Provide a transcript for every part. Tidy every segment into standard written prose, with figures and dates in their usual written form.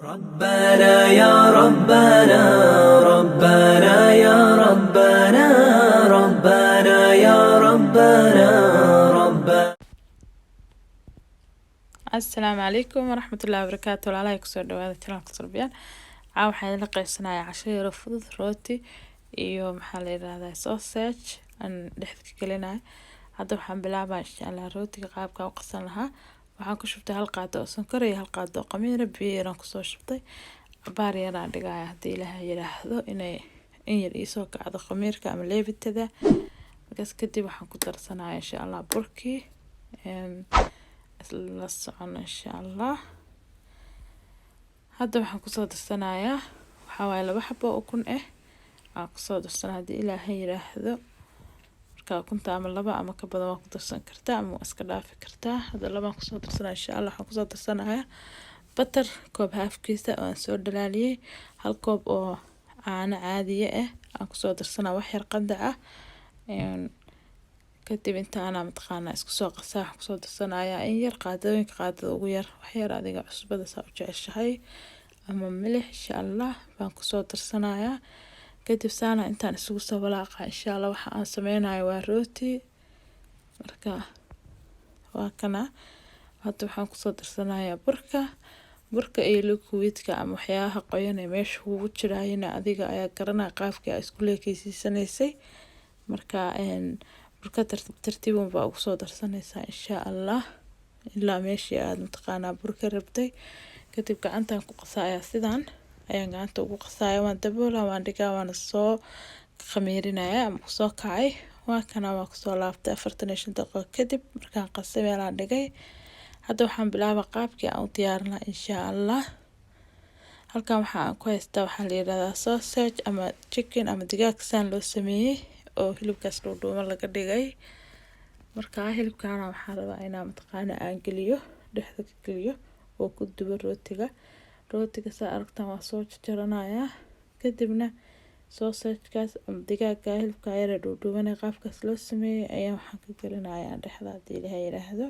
ربنا يا ربنا، ربنا يا ربنا، ربنا يا ربنا، ربنا. Asalaamu calaykum waraxmatullaahi wabarakaatu. Walaalahay, kusoo dhawaada channelka Surbiyaan. Caa waxaan idinla qeybsanayaa casho yaro fudud, rooti iyo maxaa la yidhahdaa, sausage aan dhexda ka gelinayo. Hadda waxaan bilaabaa, insha Allah, rootiga qaabka u qasan lahaa. Waxaan ku shubtay hal qaado oo sonkor iyo hal qaado oo khamiira, biyo yaraan kusoo shubtay. Cabaar yaraan dhigaya, haddii Ilaahay yidhaahdo, inay in yar iisoo kacdo khamiirka ama leebitada. Markaas kadib waxaan ku darsanayaa, insha Allah, burkii. Isla socono, insha Allah. Hadda waxaan kusoo darsanayaa, waxaa waaye, laba xabo oo ukun ah aan kusoo darsanaa, haddii Ilaahay yidhaahdo. Marka ukunta ama laba ama ka badan waa ku darsan kartaa ama waa iska dhaafi kartaa. Hadda labaan kusoo darsanaya, insha Allah. Waxaan kusoo darsanayaa butter koob haafkiisa oo aan soo dhalaaliyey, hal koob oo caano caadiye ah aan kusoo darsanaa, wax yar qandac ah. Kadib intaana mataqaanaa isku soo qasaa. Waxaan kusoo darsanayaa in yar, qaadooyinka qaadada ugu yar, wax yar adiga cusbada saa u jeceshahay ama milix, insha Allah, baan kusoo darsanayaa. Kadib saana intaan isugu soo walaaqa, insha Allah. Waxa aan sameynayo waa rooti. Marka waa kana. Hadda waxaan kusoo darsanayaa burka iyo liquidka ama waxyaabaha qoyan ee meesha kugu jiraayna adiga ayaa garanaya qaabkii aa isku leekeysiisanaysay. Marka burka tartiib tartiib baa ugu soo darsanaysaa, insha Allah, ilaa meeshii aad mataqaanaa burka rabtay. Kadib gacantaan ku qasayaa, sidaan ayaan gacanta ugu qasaya. Waan daboolaa, waan dhigaa, waana soo khamiirinaya ama kusoo kacay. Waa kana, waa kusoo laabtay 45 daqiiqo kadib markaan qasay, meelaan dhigay. Hadda waxaan bilaabaa qaabkii aan u diyaarin lahaa, insha Allah. Halkan waxa aan ku haystaa waxaa la yidhahdaa sausage ama chicken ama digaag saan loo sameeyey oo hilibkaas dhuudhuuban laga dhigay. Marka hilibkaana waxaan rabaa inaan mataqaana aan geliyo, dhexda ka geliyo oo ku dubo rootiga. Rootiga saa aragtaan waa soo jarjaranayaa. Kadibna sausagekaas ama digaaga, hilibka yar ee dhuudhuuban ee qaabkaas loo sameeyey, ayaa waxaan ka gelinayaa dhexda, haddii Ilaahay yiraahdo.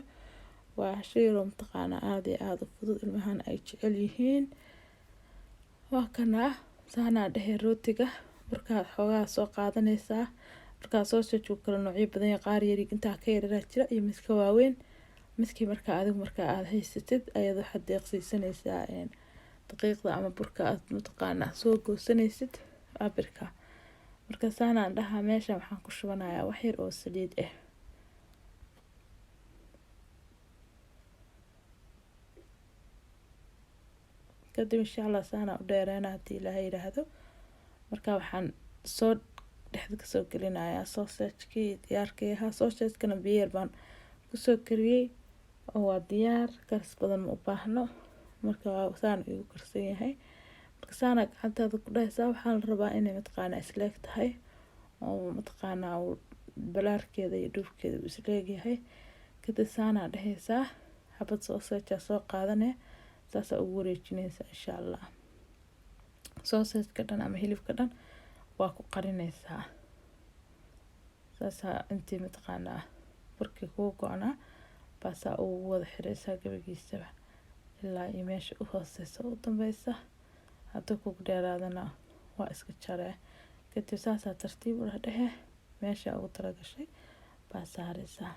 Waa shay yar oo mataqaana aada iyo aada u fudud, ilmahana ay jecel yihiin. Waa kana, saanaa dhehe rootiga. Markaad xoogaa soo qaadanaysaa. Markaa sausage uu kala noocyo badan yahay, qaar yar intaa ka yaryar jira iyo midka waaweyn. Midkii markaa adigu markaa aada haysatid ayaad waxaad deeqsiisanaysaa daqiiqda ama burka aad mataqaana soo goosanaysid cabirka. Marka saanaan dhahaa. Meesha waxaan ku shubanayaa wax yar oo saliid ah. Kadib, insha Allah, saanaa u dheereena, haddii Ilaahay yidhaahdo. Marka waxaan soo dhexda kasoo gelinayaa sausagekii diyaarkii ahaa. Sausagekana biyo yar baan kusoo kariyey oo waa diyaar, karis badan ma u baahno. Marka saan igu karsan yahay. Marka saana gacantaada ku dhahaysaa. Waxaa la rabaa inay mataqaanaa isleeg tahay oo mataqaanaa uu balaarkeeda iyo dhuufkeeda uu isleegyahay. Kadib saanaa dhehaysaa, xabad sausage soo qaadane, saasaa ugu wareejinaysaa, insha Allah. Sausageka dhan ama hilibka dhan waa ku qarinaysaa. Saasaa intii mataqaanaa burkii kugu go-naa baasaa ugu wada xiraysaa gabagiisaba ilaa iyo meesha u hooseysa u dambeysa. Hadduu kugu dheeraadana waa iska jaree. Kadib saasaa tartiib u dhehe, meesha ugu talagashay baa saareysaa.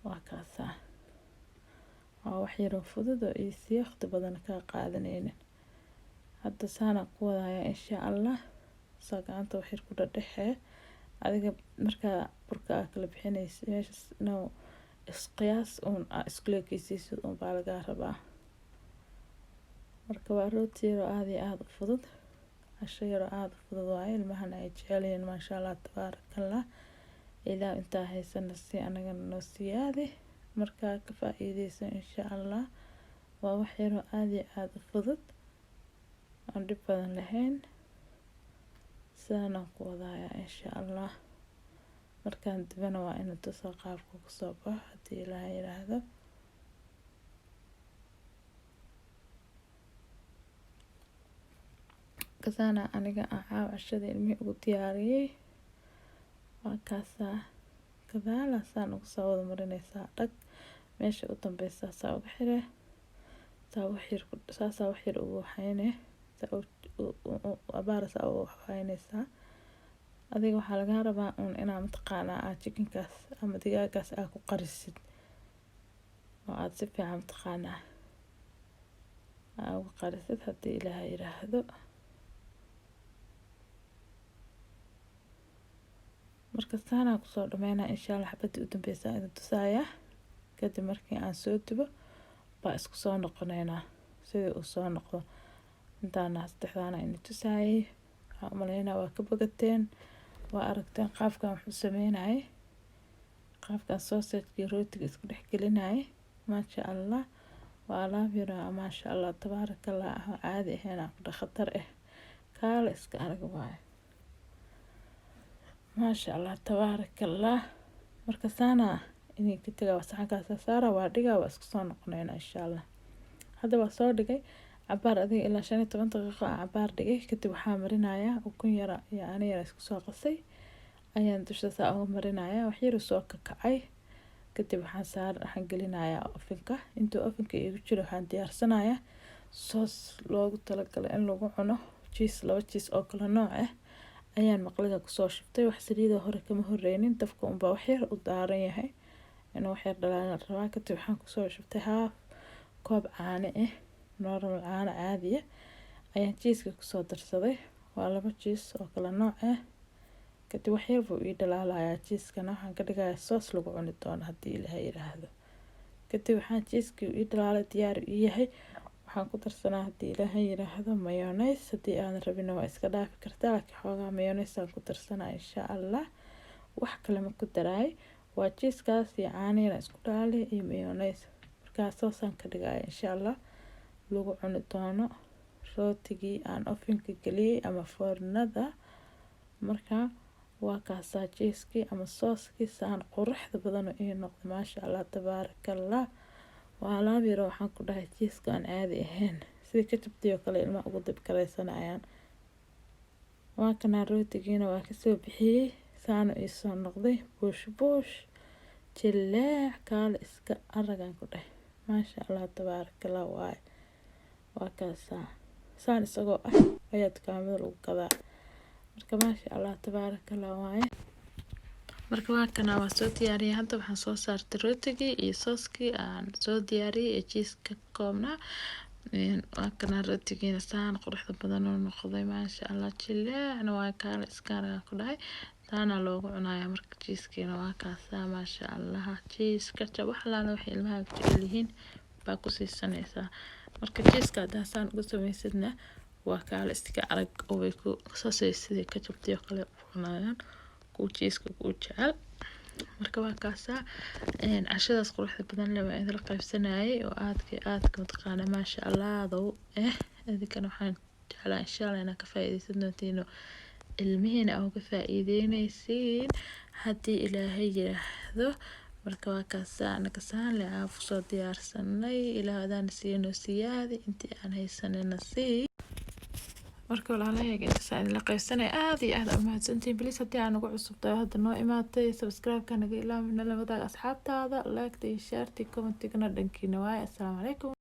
Waa kaasaa, waa wax yaroo fudud oo easy, waqti badan kaa qaadaneynin. Hadda saanaan ku wadayaa, insha Allah. Saa gacanta wax yar ku dhadhexee adiga. Markaa burka aa kala bixinaysa, meeshas inuu isqiyaas uun aa isku leekeysiisid uun baa lagaa rabaa. Marka waa rooti yaroo aada iyo aada u fudud, casho yaroo aada u fudud waaye, ilmahana ay jecel yihiin. Maasha Allah, tabaarakallah. Ilaah intaa haysana si anagana noo siyaadi. Markaa ka faa-iideyso, insha Allah. Waa wax yaroo aada iyo aada u fudud aan dhib badan lahayn. Sidaanaan ku wadayaa, insha Allah. Markaan dibana waa ina tusaa qaabka kusoo baxo, haddii Ilaahay yiraahdo. Kasaana aniga aan caawa cashada ilmihii ugu diyaariyey. Waa kaasaa, gadaala saan ugu soo wada marinaysaa dhag. Meesha u dambeysa saa uga xire. Saa wax yar, saasaa wax yar ugu waxayne, saa abaar saa ugu waxaynaysaa. Adiga waxaa lagaa rabaa un inaa mataqaanaa aad chickenkaas ama digaagaas aad ku qarisid oo aad si fiican mataqaanaa aa ugu qarisid, haddii Ilaahay yiraahdo. Marka saanaa kusoo dhameynaa, insha Allah. Xabadii u dambeysa idin tusaaya. Kadib markii aan soo dubo baa isku soo noqoneynaa sidii uu soo noqdo. Intaana saddexdaana idin tusaayay. Waxaan umaleynaa waa ka bogateen, waa aragteen qaabkan wax u sameynayay, qaabkan sausage-kii rootiga isku dhex gelinayay. Maasha Allah, waa alaab yar, maasha Allah, tabaaraka Allah ah, oo caadi ahayn, aan ku khatar ah, kaala iska arag waaye. Maasha Allah, tabaaraka Allah. Marka saana idinka tagaa, saxankaas saara, waa dhigaa, waa isku soo noqoneynaa, insha Allah. Hadda waa soo dhigay cabaar, adiga ilaa 15 daqiiqo aan cabaar dhigay. Kadib waxaa marinayaa ukun yara iyo caano yara isku soo qasay ayaan dusha saa uga marinayaa. Wax yar soo kakacay. Kadib waxaan saar, waxaan gelinayaa ovenka. Intuu ovenka igu jiro waxaan diyaarsanayaa sauce loogu talagalay in lagu cuno cheese. Laba cheese oo kala nooc ah ayaan maqlida kusoo shubtay. Wax saliida hore kama horeynin, dabka unbaa wax yar u daaran yahay, inuu wax yar dhalaalin rabaa. Kadib waxaan kusoo shubtay half koob caano ah, normal caano caadiya ayaan cheeseka kusoo darsaday. Waa laba cheese oo kala nooc ah. Kadib wax yar buu ii dhalaalayaa cheesekana, waxaan ka dhigayaa sauce lagu cuni doono, haddii Ilaahay yiraahdo. Kadib waxaan cheeskii ii dhalaalay, diyaar ii yahay. Waxaan ku darsanaa, haddii Ilaahay yiraahdo, mayonnaise. Haddii aadan rabina waa iska dhaafi kartaa, laakiin xoogaa mayonnaise aan ku darsanaa, insha Allah. Wax kale ma ku daraay, waa cheesekaas iyo caanihina isku dhalaali iyo mayonnaise. Markaa sauce aan ka dhigaya, insha Allah, lagu cuni doono rootigii aan ovenka geliyey ama foornada. Marka waa kaasaa cheeskii ama saucekii saan quruxda badan ii noqday. Maasha Allah, tabaaraka Allah. Waa alaab yaro, waxaan ku dhahay cheeseka aan caadi ahayn, sidii ketchuptii oo kale ilmaha ugu dib karaysanayaan. Waa kanaa rootigiina waa kasoo bixiyey, saana iisoo noqday buush buush, jileec, kaale iska aragaan ku dheh. Maasha Allah, tabaaraka Allah waaye. Waa kaasaa, saan isagoo ah ayaa dukaamada lagu gadaa. Marka maasha Allah, tabaaraka Allah waaye. Marka waa kana, waa soo diyaariyay. Hadda waxaan soo saartay rootigii iyo saucekii aan soo diyaariyay ee cheeseka ka koobnaa. Waa kana rootigiina, saan quruxda badan oo noqday. Maasha Allah, jileecna waa, kaale iska aragaan ku dhahay. Saana loogu cunayaa. Marka cheesekiina waa kaasaa, maasha Allah. Cheese, ketchup, wax alaala waxay ilmaha jecel yihiin baa ku siisanaysaa. Marka cheeseka haddaa saan uga samaysidna, waa kaale iska arag oo way ku saasay sidii ketchuptii oo kale u cunayaan kuwa cheeseka kuu jecel. Marka waa kaasaa cashadaas quruxda badan leh waa idinla qaybsanayay oo aadka iyo aadka mataqaana maasha Allahda u ah. Idinkana waxaan jeclaa, insha Allah, inaad ka faa'iideysan doontiin oo ilmihiina aa uga faa'iideyneysiin, haddii Ilaahay yiraahdo. Marka waa kaasaa, anaga saan le aan kusoo diyaarsanay. Ilaah adaana siino siyaadi, intii aan haysanina sii. Marka walaalahayga, intaas idinla qaybsanay. Aad iyo aad u mahadsantihiin. Please, haddii aan ugu cusub tahay, hadda noo imaatay, subscribe-ka naga ilaawina, la wadaag asxaabtaada, like iyo share, commentigana dhankiina waaye. Assalaamu calaykum.